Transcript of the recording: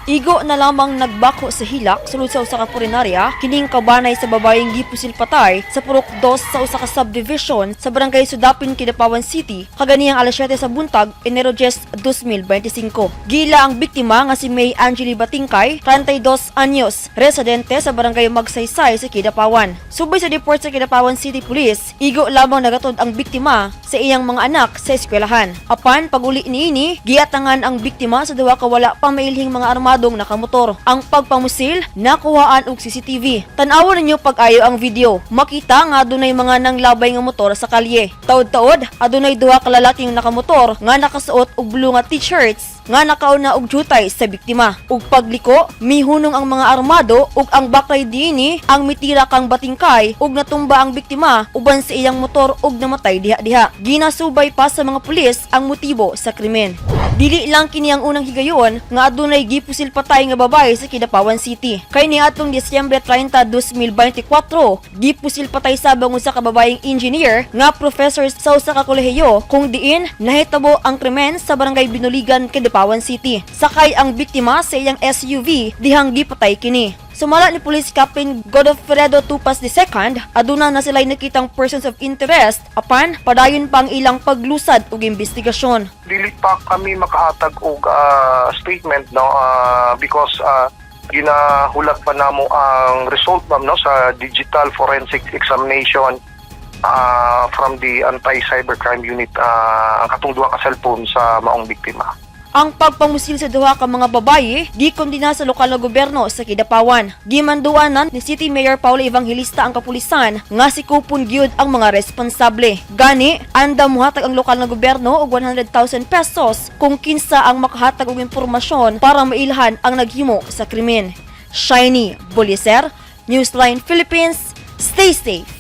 Igo na lamang nagbako sa hilak sulod sa usa ka purinarya kining kabanay sa babayeng gipusil patay sa Purok 2 sa usa ka subdivision sa Barangay Sudapin, Kidapawan City kaganiyang alas 7 sa buntag, Enero 10, 2025. Gila ang biktima nga si May Angeli Batingkay, 32 anyos, residente sa Barangay Magsaysay sa Kidapawan. Subay sa report sa Kidapawan City Police, igo lamang nagatod ang biktima sa iyang mga anak sa eskwelahan. Apan paguli niini, giatangan ang biktima sa duha ka wala pa mailhing mga armadong nakamotor. Ang pagpamusil nakuhaan og CCTV. Tan-awon ninyo pag-ayo ang video. Makita nga adunay mga nanglabay nga motor sa kalye. Taod-taod, adunay duha ka lalaking nakamotor nga nakasuot og blue nga t-shirts nga nakauna og jutay sa biktima. Ug pagliko, mihunong ang mga armado ug ang baklay diini ang mitira kang Batingkay ug natumba ang biktima uban sa iyang motor ug namatay diha-diha. Ginasubay pa sa mga pulis ang motibo sa krimen. Dili lang kini ang unang higayon nga adunay gipusil patay nga babae sa Kidapawan City. Kay niadtong Disyembre 30, 2024, gipusil patay sab ang usa ka babaeng engineer nga professor sa usa ka kolehiyo kung diin nahitabo ang krimen sa Barangay Binuligan, Kidapawan City. Sakay ang biktima sa iyang SUV dihang gipatay kini. Sumala ni Police Captain Godofredo Tupas II, aduna na sila'y nakitang persons of interest apan padayon pang ilang paglusad ug investigasyon. Dili pa kami makahatag og statement, no, because ginahulat pa namo ang result, ma'am, no, sa digital forensic examination from the anti-cybercrime unit, ang katong duha ka cellphone sa maong biktima. Ang pagpamusil sa duha ka mga babaye gikondena sa lokal na gobyerno sa Kidapawan. Gimanduanan ni City Mayor Paula Evangelista ang kapulisan nga sikupon gyud ang mga responsable. Gani, andam muhatag ang lokal na gobyerno og 100,000 pesos kung kinsa ang makahatag og impormasyon para mailhan ang naghimo sa krimen. Shiny Boliser, Newsline Philippines, stay safe.